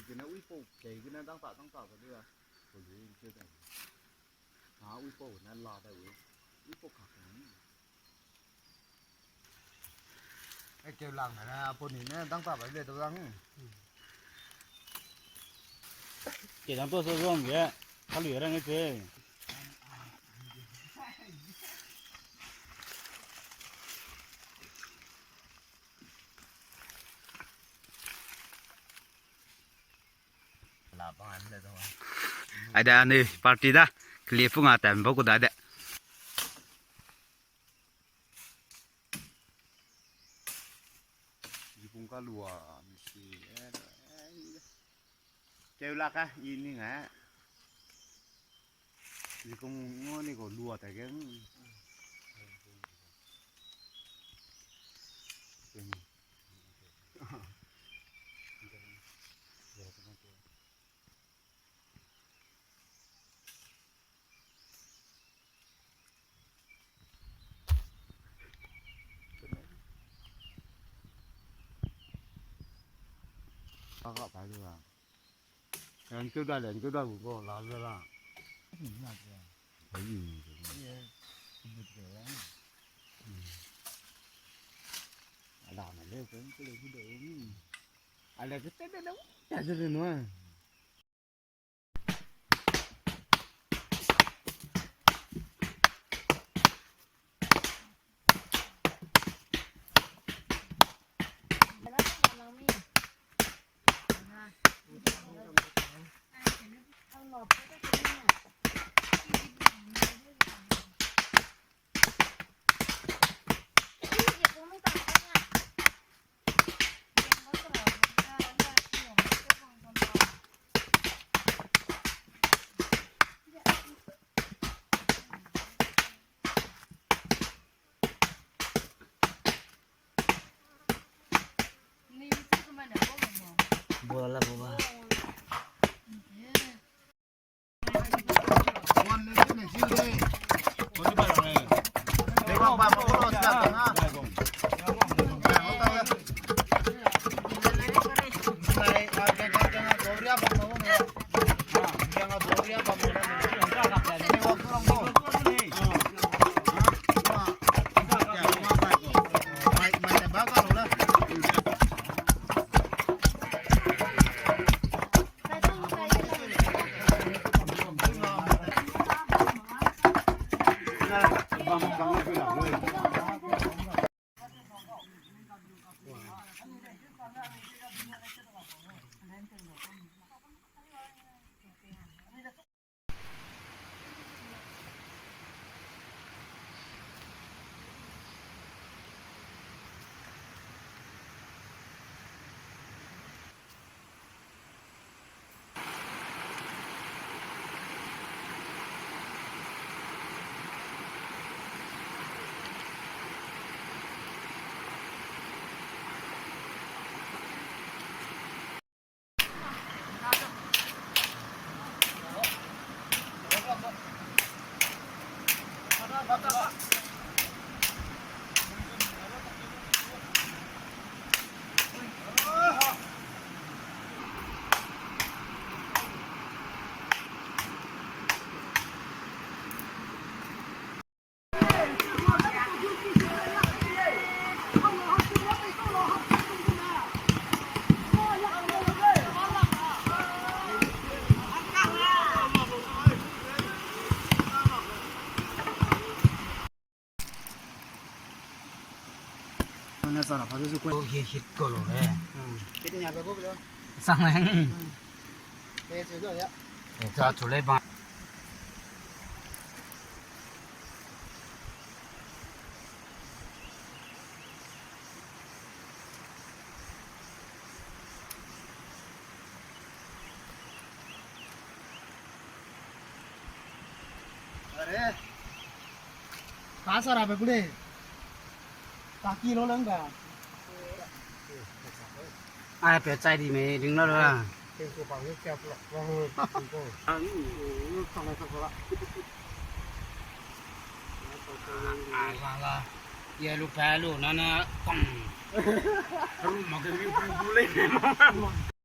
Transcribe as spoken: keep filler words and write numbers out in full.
Gene uipau kei gene dang ta, dang ta de lua. Ko lu ke dai. Na uipau ne la dai wi. Uipau ka ka ni. Ai keu lang ne, apo ni ne dang ta bai le dau dang. Ke dang to so zong ge, ka lu rang ge. Ai da, anui party da, keli pung a tam bau ku da de. Zikung ka lua, mi si, eh, eh, keu la ka, i ning a. Zikung ngo ni ko lua ta ge. Kakak pai lu la. Yang keu da le, yang keu da gu ko la le la. Ai, ni ke. Ye, ni ke. Ala na le ko, ko le ku de. Ala ke te de de. Ya de de no. Bola la bola. Mana sana padu su ko. Oh, hit, hit ko lo, eh. Hmm. Kiti nya ba ko lo. Sang leng. Hmm. Eh, su lo ya. Eh, ka chu le ba. Ka sa rabe gu lei. Kaki lo lang da. Ai, pe chai di mei, ring lo la. Ai, la, la. Ye lu pa lu, na, na, kong. Ru ma ke mi bu bu lei, ma.